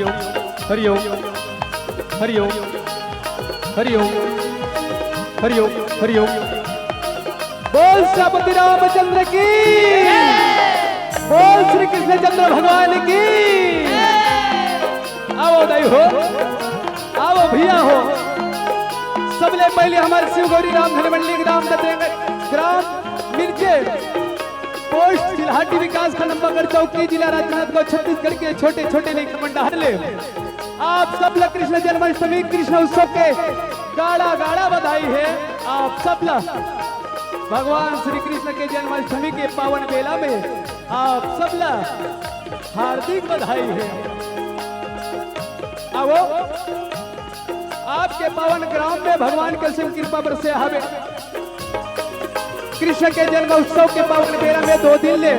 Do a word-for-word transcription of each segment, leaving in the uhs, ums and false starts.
हरि ओम, हरि ओम, हरि ओम, हरि ओम, हरि ओम। बोल सीतापति रामचंद्र की, बोल श्री कृष्णचंद्र भगवान की। आवो दाई हो, आवो भैया हो। सबले पहले हमारे शिव गौरी राम धन मंडली ग्राम दत्रेंग, ग्राम मिर्जे, पोस्ट चिल्हाटी, विकास खंड नंबर चौकी, जिला राजनांदगांव, छत्तीसगढ़ के छोटे छोटे लइका मन डहर ले आप सब ला कृष्ण जन्माष्टमी कृष्ण उत्सव के गाड़ा गाड़ा बधाई हे। आप सब ला भगवान श्री कृष्ण के जन्माष्टमी के पावन बेला में आप सब ला हार्दिक बधाई हे। आवो, आपके पावन ग्राम में भगवान के असीम कृपा बरसे हवे। कृष्ण के जन्म उत्सव के पावन बेरा में दो दिन ले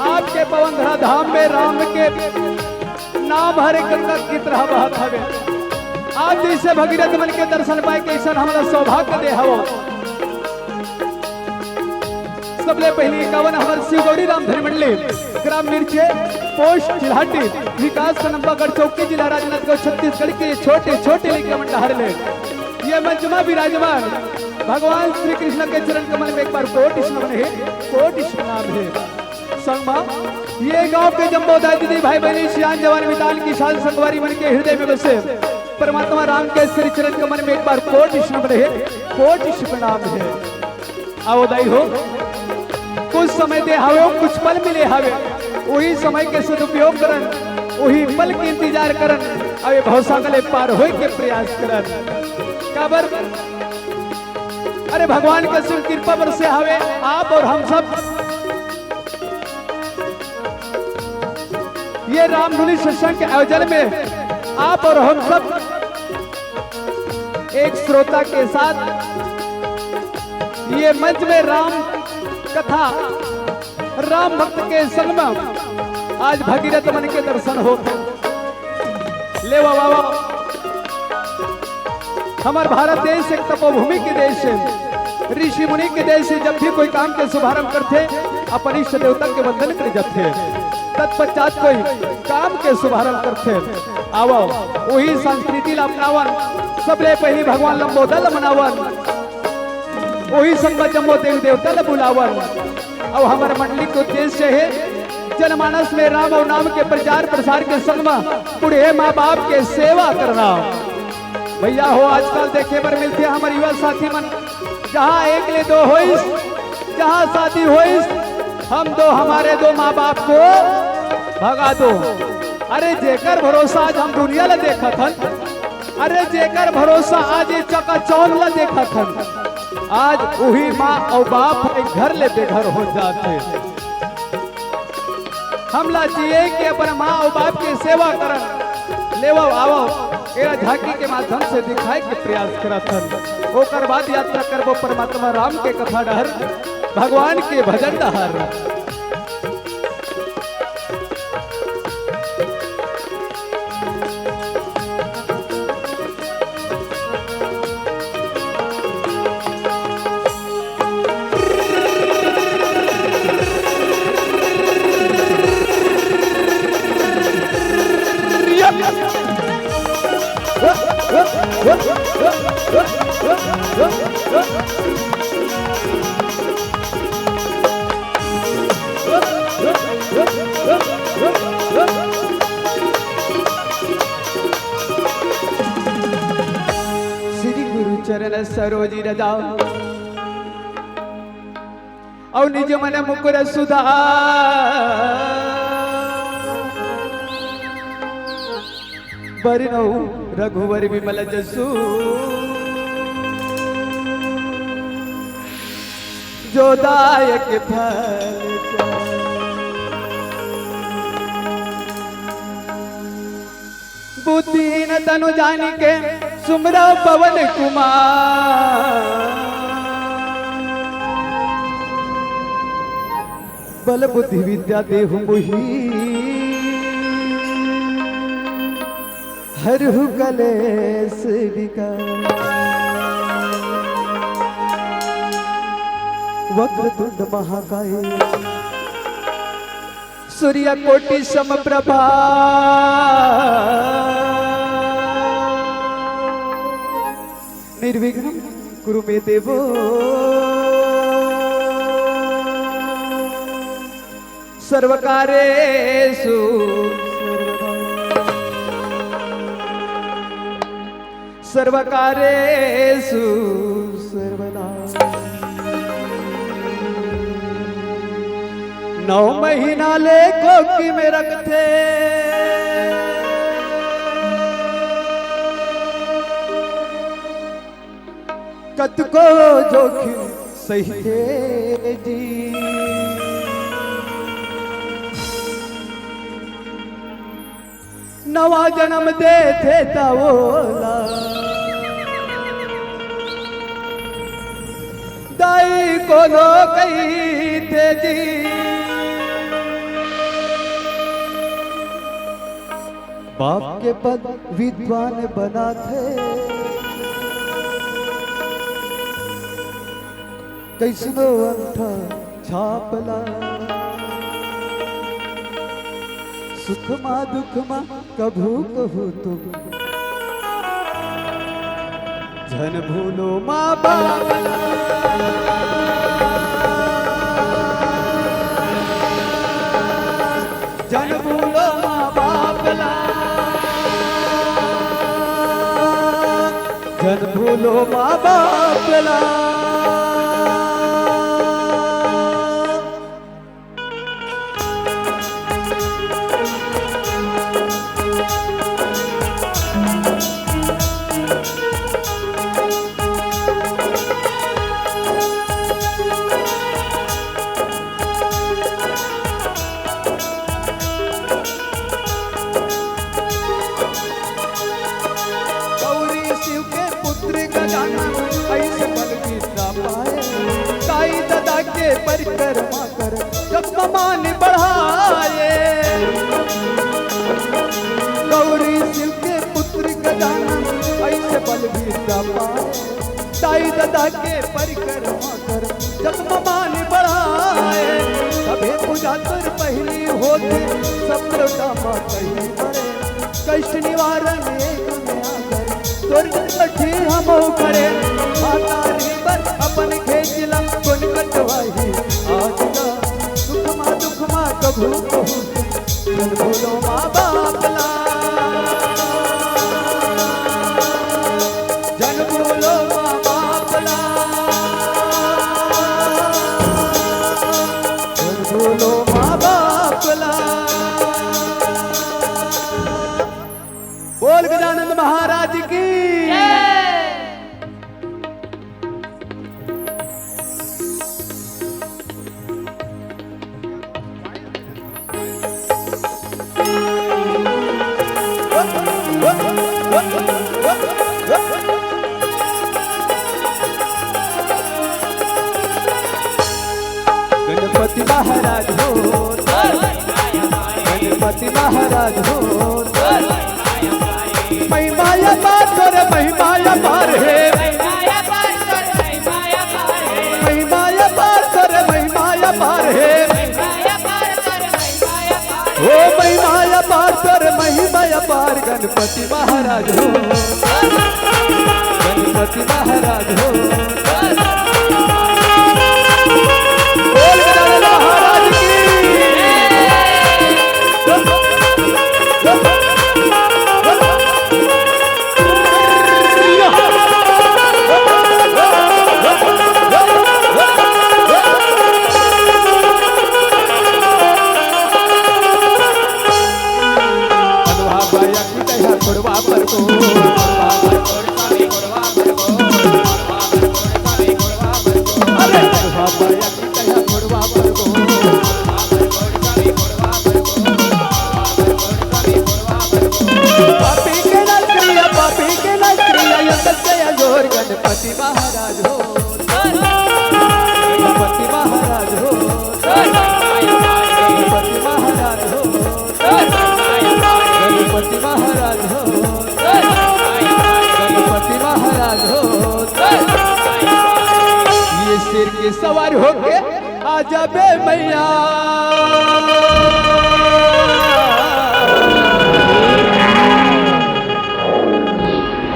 आपके पावन धरा धाम में राम के नाम हरे गंगा की तरह बहत हवे। आज जैसे भगीरथ मन के दर्शन पाए के ऐसन हमला सौभाग्य दे हवो। सबले पहली इक्यावन हमर शिव गौरी राम धर्म मंडली, ग्राम मिर्चे, पोस्ट चिल्हाटी, विकास नंबरगढ़ चौकी, जिला राजनांदगांव, छत्तीसगढ़ के छोटे छोटे लइका मन डहर ले ये मंच मा विराजमान भगवान श्री कृष्ण के चरण कमल में एक बार कोटि नमन हे, कोटि प्रणाम हे। संगमा, ये गांव के जम्मो दाई दीदी भाई बहनी, सियान जवान मितान किसान संगवारी मन के हृदय में बसे परमात्मा राम के श्री चरण कमल में एक बार कोटि नमन हे, कोटि प्रणाम हे। आवो दाई हो, कुछ समय दे हवे, कुछ पल मिले हवे, वही समय के सदुपयोग करन, वही पल के इंतजार करन, अउ ये भवसागर ले पार होए के प्रयास करन। काबर? अरे भगवान के असीम कृपा बरसे हवे, आप और हम सब ये रामधुनी सत्संग के आयोजन में आप और हम सब एक श्रोता के साथ ये मंच में राम कथा, राम भक्त के संग में आज भगीरथ मन के दर्शन होत हे। ले वाह, वाह, वाह। हमर भारत देश एक तपोभूमि के देश हे। ऋषि मुनि के देश हे। जब भी कोई काम के शुभारंभ करथे, अपन इष्ट देवता के वंदन करे जाथे। तत्पश्चात कोई काम के शुभारंभ करथे। आवव, उही संस्कृति ला अपनावन। सबले पहिली भगवान लंबोदर ला मनावन। उही संग म जम्मो देवी देवता ला बुलावन। अउ हमर मंडली के उद्देश्य हे जनमानस में राम अउ नाम के प्रचार प्रसार के संग म बूढ़े माँ बाप के सेवा करना। भैया हो, आजकल देखे बर मिलथे हमर युवा साथी मन, जहाँ एक ले दो होइस, जहाँ शादी होइस, हम दो हमारे दो माँ बाप को भगा दो। अरे जेकर भरोसा आज हम दुनिया ला देखत हन, अरे जेकर भरोसा आज ये चकाचौंध ला देखत हन, आज उही माँ अउ बाप ह घर ले बेघर हो जाथे। हमला जिए के अपन माँ अउ बाप के सेवा करन, लेवव आवव, एला झांकी के माध्यम से दिखाए के प्रयास करत हन। ओकर बाद यात्रा करबो परमात्मा राम के कथा डहर, भगवान के भजन डहर। श्री गुरु चरण सरोज रज, अउ निज मन मुकुर सुधार। बरनउँ रघुवर विमल जसु, जो दायक फल पाए। बुद्धिहीन तनु जानिके सुमिरउँ पवन कुमार। बल बुद्धि विद्या देहु मोहि, हरहु कलेस विकार। वक्रतुंड महाकाय, सूर्य कोटि समप्रभा। निर्विघ्नं कुरु मे देवो। सर्वकारेषु सर्वकारेषु सर्वदा। नौ महीना ले कोखी में रखथे, कतको जोखिम सहिथे जी। नवा जनम देथे त ओला दाई कोनो कहिथे जी। बाप के पद विद्वान बनाथे, कइसनो अंगठा छाप ला। सुख मा दुख मा कभू कभू तुम झन भूलो माँ बाप ला। झन भूलो माँ बाप ला। झन भूलो माँ बाप ला। गौरी शिव के पुत्र गजानन, ऐसे बल विद्या पाए। ताई ददा के परिक्रमा कर, जग मा मान बढ़ाए। गौरी शिव के पुत्र गजानन, ऐसे बल विद्या पाए। ताई ददा के परिक्रमा कर, जग मा मान बढ़ाए। सभे पूजा तोर पहिली होथे, सब लोटा मा कहीं पड़े। कष्ट निवारण एक में आकर, तोर कठिन हमो करे। माता री बर अपन खेचला, कोन कटवाही आज ला। सुख मा दुख मा कभू कहू, झन भूलो माँ बाप ला। झन भूलो माँ बाप ला। झन भूलो माँ बाप ला। बोल गजानंद महाराज की। गणपति महाराज हो, गणपति महाराज हो। महिमा अपार तोर, महिमा अपार हे। महिमा अपार तोर, महिमा अपार हे। ओ महिमा अपार तोर, महिमा अपार गणपति महाराज हो। गणपति महाराज हो। बोल गजानन महाराज की। पापी के नाश करिया, पापी के नाश करिया, ये सत्य अजोर गणपति महाराज हो। गणपति महाराज हो। गणपति महाराज हो। गणपति महाराज हो। गणपति महाराज हो। ये शेर के सवार होके आजा बे मैया।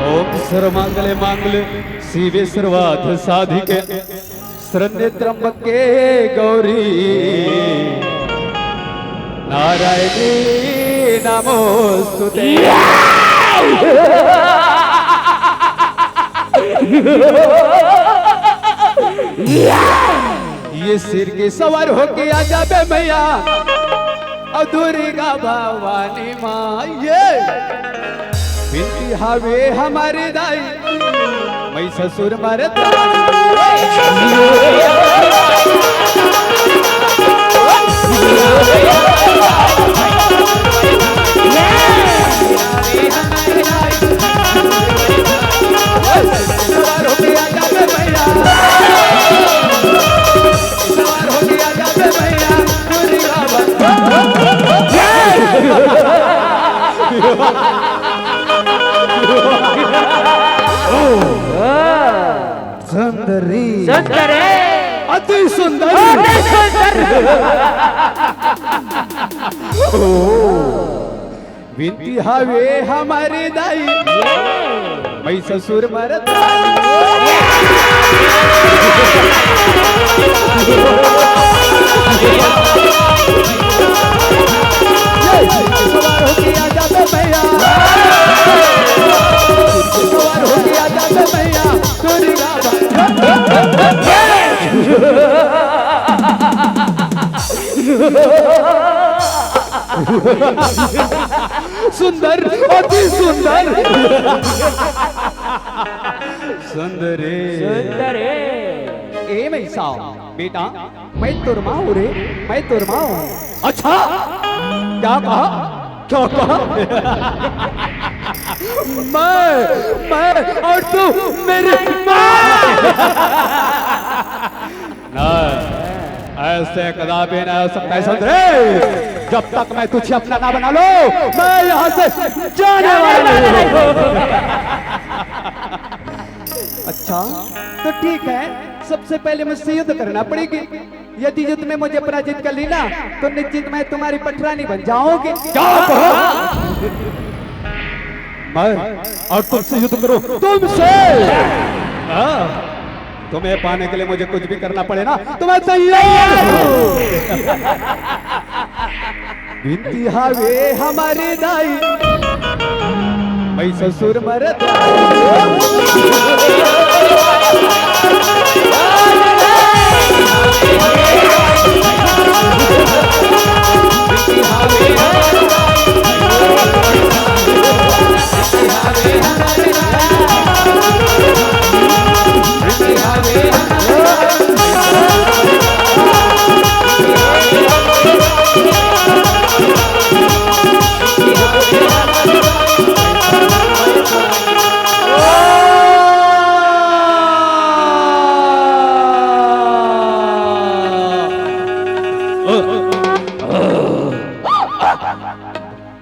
ओम सर्वमंगले मांगले शिवे सर्वार्थ साधिके शरण्ये त्र्यंबके गौरी नारायणी नमोस्तुते। ये शेर के सवार होके आजा बे मैया, अउ दुर्गा भवानी माँ। ये बिनती हावे हमर दाई, मैं ससुर मरता। सुंदरी। सुंदरी। अति सुंदर। अति सुंदर। बिनती हावे हमर दाई, मैं ससुर मरता। सवार होके आजा बे भैया, सवार होके आजा बे भैया, तोरी गावा। सुंदर, अति सुंदर। सुंदर रे। सुंदर रे। ए मैसा, बेटा, मैं तोर माँ हूँ रे, मैं तोर माँ हूँ। अच्छा, क्या कहा, क्या कहा? मैं, मैं और तू मेरी माँ। नहीं, ऐसे कदापि नहीं हो सकता है, सुंदरी। जब तक मैं तुझे अपना ना बना लूं, मैं यहाँ से जाने वाला नहीं हूँ। अच्छा, तो ठीक है, सबसे पहले मुझसे युद्ध करना पड़ेगी। यदि युद्ध में मुझे पराजित कर ली ना, तो निश्चित मैं तुम्हारी पटरानी बन जाऊंगी। क्या कहा? मैं और तुमसे युद्ध करूं? तुमसे? हाँ, तुम्हें पाने के लिए मुझे कुछ भी करना पड़े ना, तो मैं तैयार हूँ। बिनती हावे हमर दाई, मैं ससुर मरता।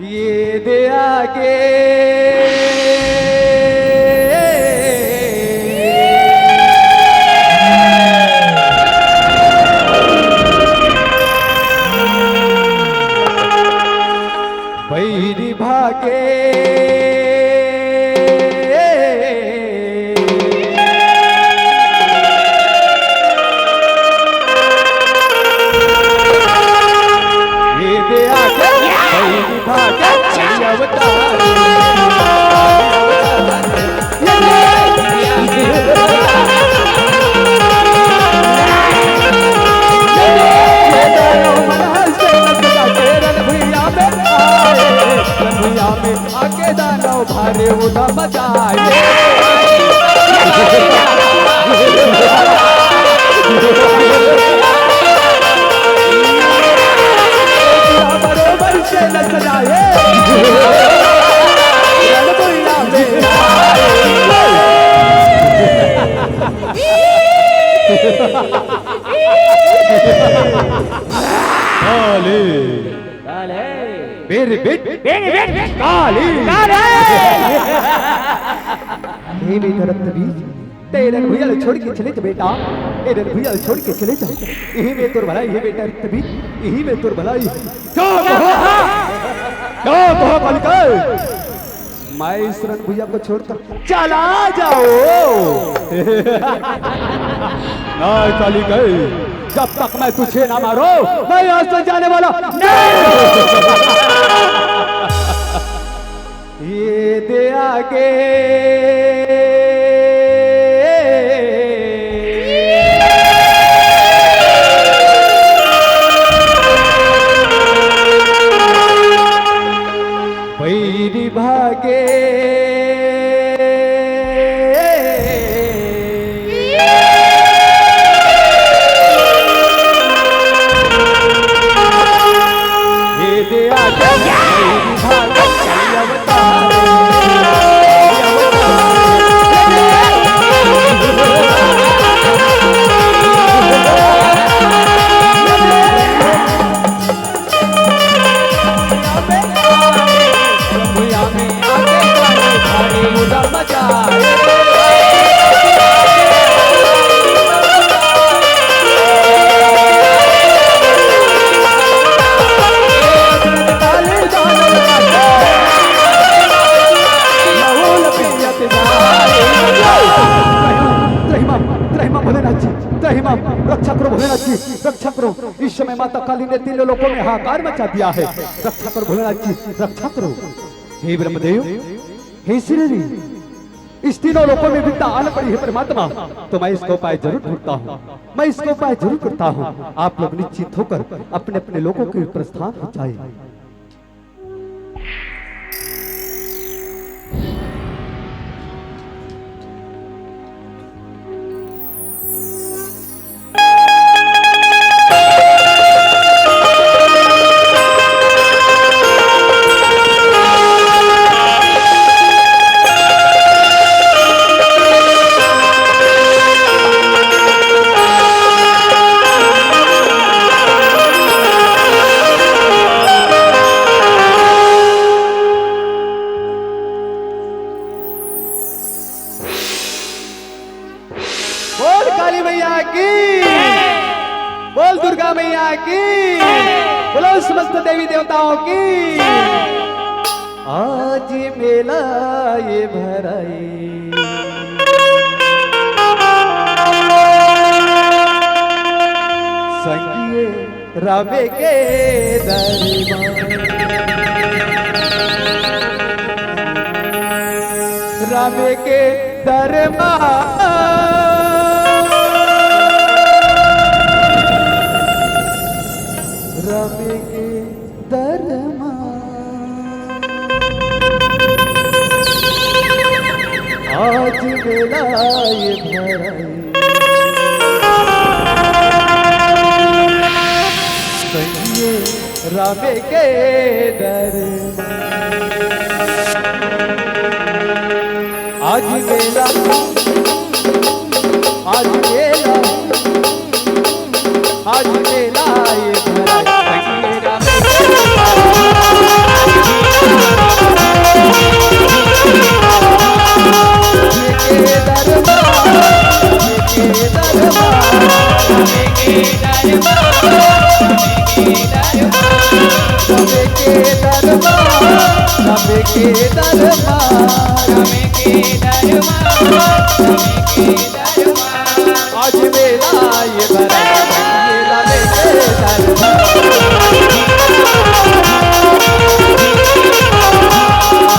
ये दे आगे। बैरी भागे। ये दे आगे, बैरी भागे, अवतार। आके दानव भारे उदा मचाए। बरोबर से नचनाए। रणभुइया में आए। काली। काली। मेरी बेटी। मेरी बेटी। काली। काली। हे बेटा रत्नबीज, तेरे भुजल छोड़ के चले तो बेटा, ए रणभैया छोड़ के चले जाओ। यही में तोर भलाई हे बेटा रक्तबीज, यही में तोर भलाई। क्या कहा? क्या कहा कालिका? मैं इस रणभैया को छोड़कर चला जाओ। नहीं कालिका, जब तक मैं तुझे ना मारो, मैं यहाँ से जाने वाला नहीं। ये दे आगे। बैरी भागे। ये दे आगे। त्रहिमा, त्रहिमा भोलेनाथ जी, त्रहिमा, रक्षा करो भोलेनाथ जी, रक्षा करो। इस समय माता काली ने तीनों लोकों में हाहाकार मचा दिया है। रक्षा करो भोलेनाथ जी, रक्षा करो। हे ब्रह्मदेव, हे श्री हरि, इस तीनों लोकों में विपदा आन पड़ी है परमात्मा, तो मैं इसका उपाय जरूर ढूंढता हूँ, मैं इसका उपाय जरूर करता हूँ। आप लोग निश्चिंत होकर अपने अपने लोकों के प्रस्थान हो जाए। बोल काली मैया की, बोल दुर्गा मैया की, बोलो समस्त देवी देवताओं की। आज मेला ये भराई संगिए रामे के दरबार, रामे के दरबार, रामे के दरबार। आज मेला ये भराई संगिए रामे के दरबार। आज मेला, आज मेला, आज मेला ये भराई संगिए रामे के दरबार। के दरबार, के दरबार, के दरबार, के दरबार, के दरबार। आज मेला ये भराई, मेला लेके दरबार।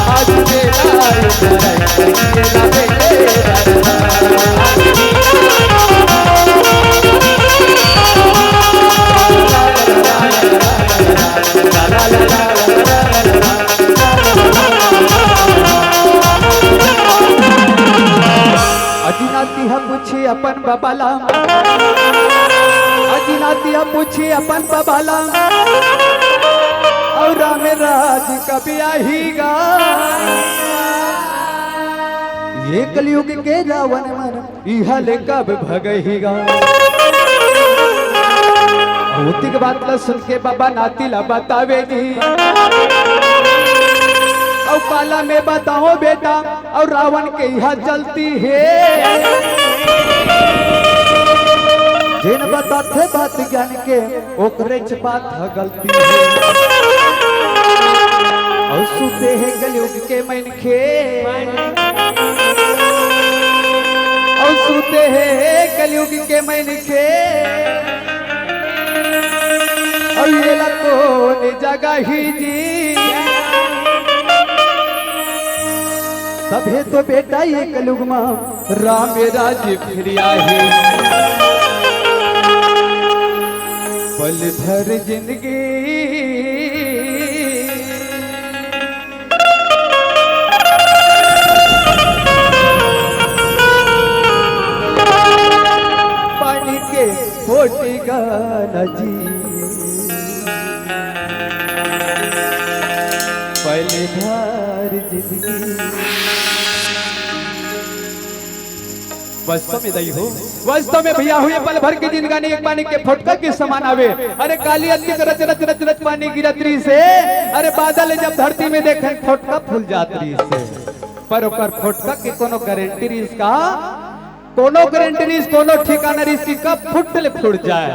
आज मेला ये भराई, मेला लेके दरबार। अजिनाती ह पूछे अपन बाबा ला, अजिनाती ह पूछे अपन बाबा ला, अउ राम राज कब आही गा? ये कलयुग के रावण मन इहाँ ले कब भगही गा? भूतिक बात ला सुन के बाबा नाती ला बतावे जी, अउ काला में बताओ बेटा, अउ रावण के इहाँ चलती हे। बात हे बात ज्ञान के, ओकरेच बात ह गलती हे। अउ सुते हे कलयुग के मनखे, अउ सुते हे कलयुग के मनखे, अउ एला कोन जगाही जी। तभे तो बेटा ये कलयुग मा राम राज फिर आही, पल भर जिंदगी पानी के फोटी गाना जी, पल भर जिंदगी। वास्तव में दई हो, वास्तव में भैया हो, ये पल भर के जिंदगानी एक पानी के फोटका के समान आवे। अरे काली अतिक रच रच रच रच पानी गिरत रहिस हे, अरे बादल जब धरती में देखे फोटका फूल जात रहिस हे, पर ओकर फोटका के कोनो गारंटी रहिस का? कोनो गारंटी रहिस, कोनो ठिकाना रहिस कि कब फुट ले फुट जाए।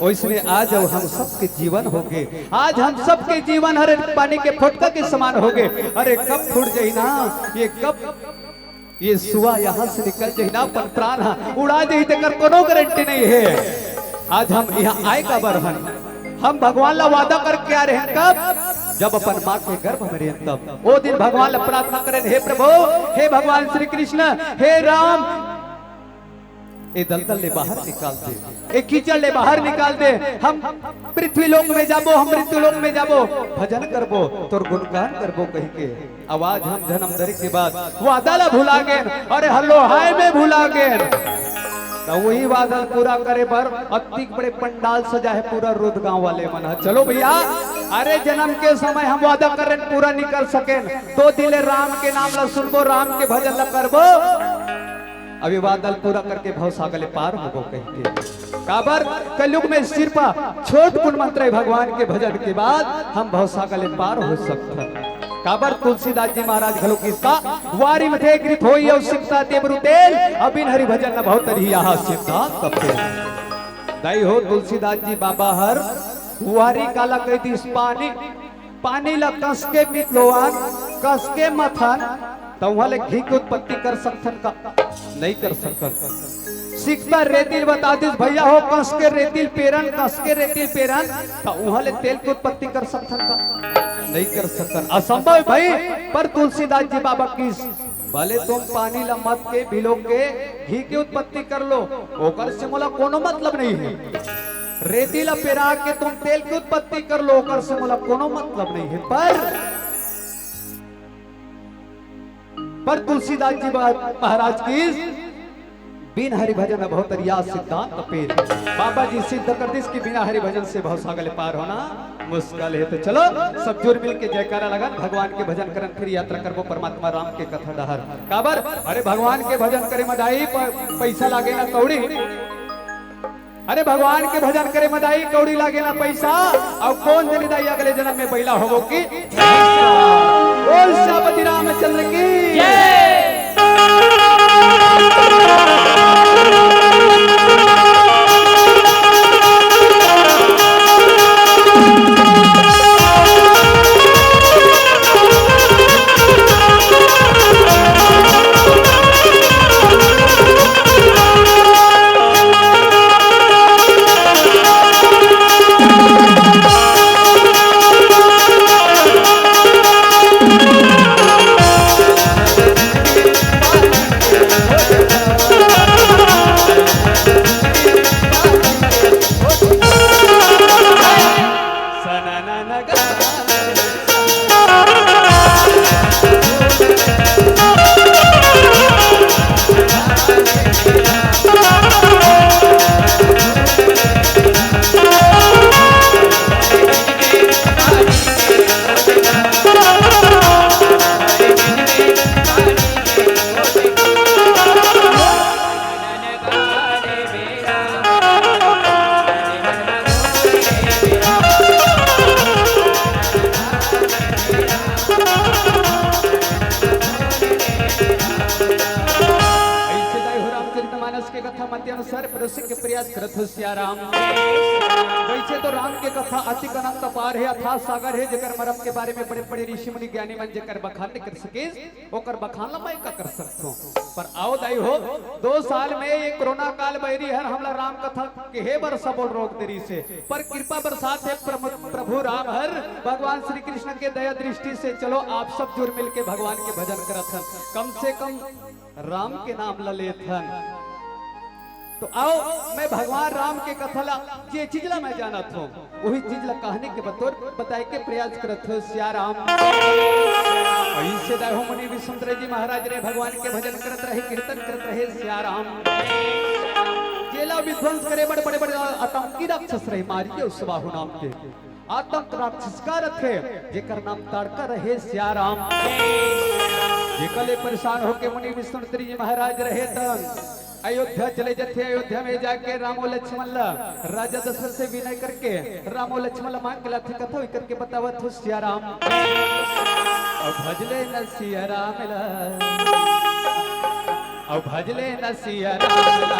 ओइसने आज अउ हम सबके जीवन होगे, आज हम सबके जीवन हर एक पानी के फोटका के समान होगे। अरे कब फुट जाही ना, ये कब ये सुआ यहाँ से निकल जाही ना, अपन प्राण ह उड़ा जाही, तेकर कोनो गारंटी नहीं हे। आज हम यहाँ आए काबर हन? हम भगवान ला वादा करके आ रहे हैं। कब? जब अपन माँ के गर्भ में रहेन तब। ओ दिन भगवान ला प्रार्थना करेन, हे प्रभु, हे भगवान श्री कृष्ण, हे राम, ए दलदल ले बाहर निकाल दे, ए कीचड़ ले बाहर निकाल दे। हम पृथ्वी लोक में जाबो, हम मृत्यु लोक में जाबो, भजन करबो, तोर गुणगान करबो कहिके। अब आज हम जनम धरे के बाद वादा ला भुला गेन, अरे हल्लो हाय में भुला गेन। त वही वादा पूरा करे बर अतिक बड़े पंडाल सजा हे पूरा रोद गांव वाले मन ह। चलो भैया, अरे जनम के समय हम वादा करेन, पूरा नहीं कर सकेन, तो दिले राम के नाम ला सुनबो, राम के भजन ला करबो। अभी वादा ल पूरा करके भवसागर ले पार होबो कहिके। काबर कलयुग में सिर्फ छोट कुन मंत्र हे भगवान के भजन के बाद हम भवसागर ले पार हो सकथन। काबर तुलसीदास जी महाराज घलो किसका वारी मथे कृत होई अउ सिकता देवरु तेल, अबिन हरि भजन न भव तरी आहा सिद्धांत फेल। दई हो तुलसीदास जी बाबा हर वारी काला कहि दिस पानी पानी ला कस के मितलोन, कस के मथन, त उहाँ ले घी के उत्पत्ति कर सकथन का? नहीं कर सकन। सिकता रेतिल बता दिस भैया हो, कस के रेतिल पेरन, कस के रेतिल पेरन, त उहाँ ले तेल के उत्पत्ति कर सकथन का? नहीं कर सकन, असंभव हे भाई। पर तुलसीदास जी बाबा किस भले तुम पानी ला मथ के भिलो के घी के उत्पत्ति कर लो, ओकर से मोला कोनो मतलब नहीं हे। रेती ला पेरा के तुम तेल के उत्पत्ति कर लो, ओकर से मोला कोनो मतलब नहीं हे। पर, पर तुलसीदास जी बा-, महाराज की बिन हरि भजन अभव तरिया सिद्धांत पेल। बाबा जी सिद्ध कर दिस कि बिना हरि भजन से भवसागर ले पार होना मुश्किल हे। तो चलो सब जुर मिल के जयकारा लगन, भगवान के भजन करन, फिर यात्रा करबो परमात्मा राम के कथा डहर। काबर? अरे भगवान के भजन करे म दाई प-, पैसा लागे ना कौड़ी। अरे भगवान के भजन करे म दाई कौड़ी लागे ना पैसा। अउ कोन जनी दाई अगले जनम में बइला होबो कि बोल सियापति रामचंद्र की। के कथा मध्य अनुसार परोसे के प्रयास करत हो सिया राम। वैसे तो राम के कथा अतिक अनंत अपार हे, अथाह सागर हे, जेकर मरम के बारे में बड़े-बड़े ऋषि मुनि ज्ञानी मन जेकर बखान नइ कर सकिस, ओकर बखान ला मैं का कर सकथों। पर आओ दाई हो, दो साल में ये कोरोना काल बैरी हर हमला राम कथा कहे बर सबो ल रोक दे रिहिसे, पर कृपा बरसात हे प्रभु, प्रभु राम हर भगवान श्री कृष्ण के दया दृष्टि से चलो आप सब जुर मिल के भगवान के भजन करत हन। कम से कम राम के नाम ल लेथन। तो आओ, मैं भगवान राम के कथा ला, जे चीज ला मैं जानत हों, वही चीज ला कहने के बतौर बताए के प्रयास करत हों, सिया राम। अइसे दाई हो मुनि विश्वामित्र जी महाराज रहे, भगवान के भजन करत रहे, कीर्तन करत रहे, सिया राम। जेला विध्वंस करे बड़े बड़े बड़े आतंकी राक्षस रहे, मारिये सुबाहु नाम के। आतंक राक्षस का रथे, जेकर नाम ताड़का रहे सिया राम। जेकर ले परेशान होके मुनि विश्वामित्र जी महाराज रहे तन अयोध्या चले जथे। अयोध्या में जाके रामो लक्ष्मण ला राजा दशरथ से विनय करके रामो लक्ष्मण ला मांग के लाथे, कथा होई करके बतावत हो सिया राम। अब भजले न सिया राम ला। अउ भजले न सिया राम ला।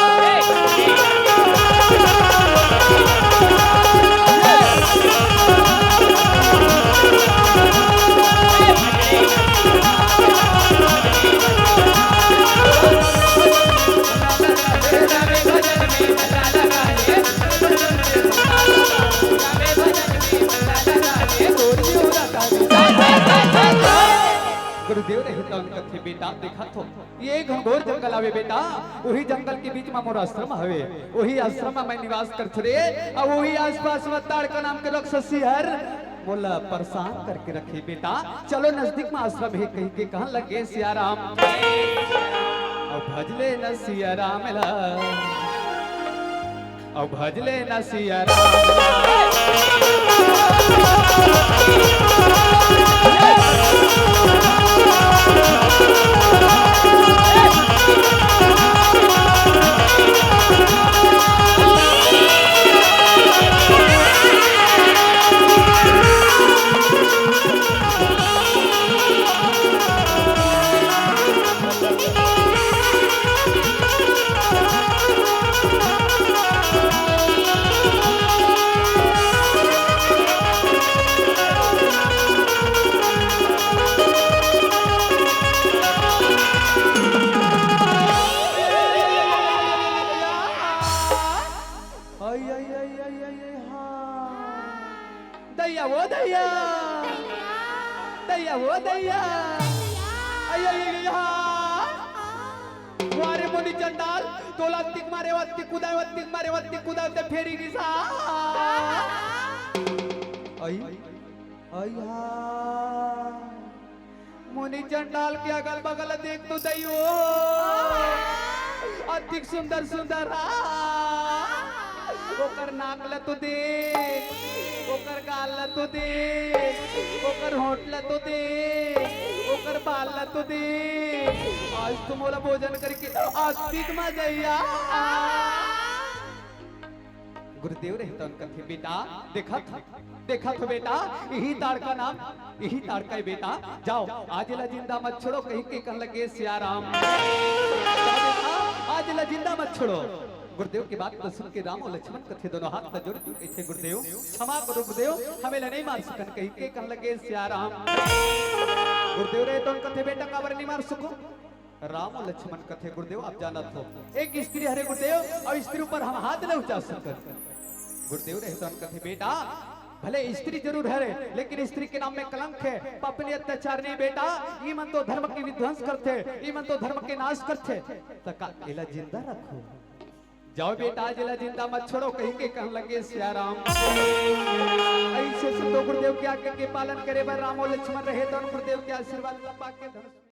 गुरुदेव रहे तन कथे, बेटा, देखत हो, ये घनघोर जंगल हवे बेटा, वही जंगल के बीच में मोर आश्रम हवे, वही आश्रम में मैं निवास करथों रे। अउ वही आसपास में ताड़का नाम के राक्षसी हर मोला परेशान करके रखे बेटा। चलो नजदीक में आश्रम हे कहि के कहन लगे सिया राम। अउ भजले न सिया राम ला। अउ भजले न सिया राम। आई, आई, आई, आई, आई, आई, हाँ। दैया वो दैया। दैया वो दैया। आई, आई, आई, आई, हाँ। वारे मुनि चंडाल, तोला अत्तिक मारे, अत्तिक कुदाय, अत्तिक मारे, अत्तिक कुदाय, ते फेरी गिसा। आई, आई, हाँ। मुनि चंडाल के अगल बगल देख तो दई हो, अतिक सुंदर सुंदर हा। ओकर नाक ल तो देख, ओकर गाल ल तो देख, ओकर होंठ ल तो देख, ओकर बाल ल तो देख। आज तो मोला भोजन करके अतिक मजा आइया। गुरुदेव रहे तन कथे, बेटा, देखत हो, देखत हो बेटा, इही ताड़का नाम, इही ताड़का हे बेटा, जाओ, आज ला जिंदा मत छोड़ो, कहि के कहन लगे सिया राम। जाओ बेटा, आज ला जिंदा मत छोड़ो। गुरुदेव के बात ल सुन के राम अउ लक्ष्मण कथे, दोनों हाथ ल जोड़ के कथे, गुरुदेव, क्षमा करो गुरुदेव, हमें ला नहीं मार सकन, कहि के कहन लगे सिया राम। गुरुदेव रहे तन कथे, बेटा, काबर नहीं मार सको? राम अउ लक्ष्मण कथे, गुरुदेव, आप जानत हो, एक स्त्री हरे गुरुदेव, अउ स्त्री ऊपर हम हाथ नहीं उठा सकन। गुरुदेव रहे तन कथे, बेटा, भले स्त्री जरूर हरे, लेकिन स्त्री के नाम में कलंक हे, पाप नइ, अत्याचार नहीं बेटा। ई मन तो धर्म के विध्वंस करथे, ई मन तो धर्म के नाश करथे, त का एला जिंदा रखो? जाओ बेटा, आज एला जिंदा मत छोड़ो, कहि के कहन लगे सिया राम। अइसे सुन तो गुरुदेव के आज्ञा के पालन करे बर राम अउ लक्ष्मण रहे तन गुरुदेव के आशीर्वाद ल पाके धनुष